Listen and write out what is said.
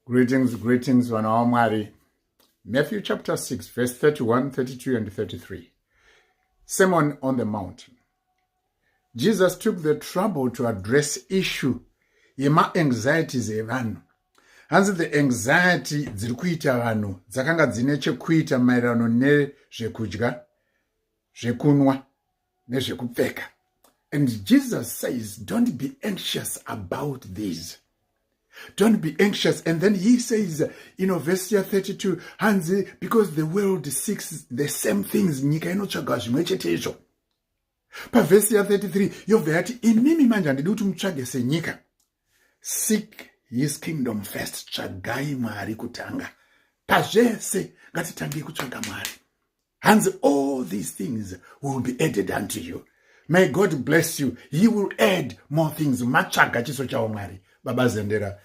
Greetings, greetings, vana vaMwari. Matthew chapter 6, verse 31, 32, and 33. Sermon on the Mountain. Jesus took the trouble to address issue yema-anxieties evanhu. Hanzi the anxiety dziri kuita vanhu dzakanga dzine chekuita maererano nezvekudya, zvekunwa nezvekupfeka. And Jesus says, "Don't be anxious about these. Don't be anxious." And then he says, verse 32, hanzi, because the world seeks the same things. Nyika inotsvaga zvimwe chete izvo. Pavhesi ya33 yobva yati, imimi manje handidi kuti mutsvage senyika. Seek his kingdom first. Tsvagai Mwari kutanga. Pazvese ngatitangei kutsvaga Mwari. Hanzi, all these things will be added unto you. May God bless you. He will add more things. Matsvaga chiso chawo Mwari. Baba Zendera.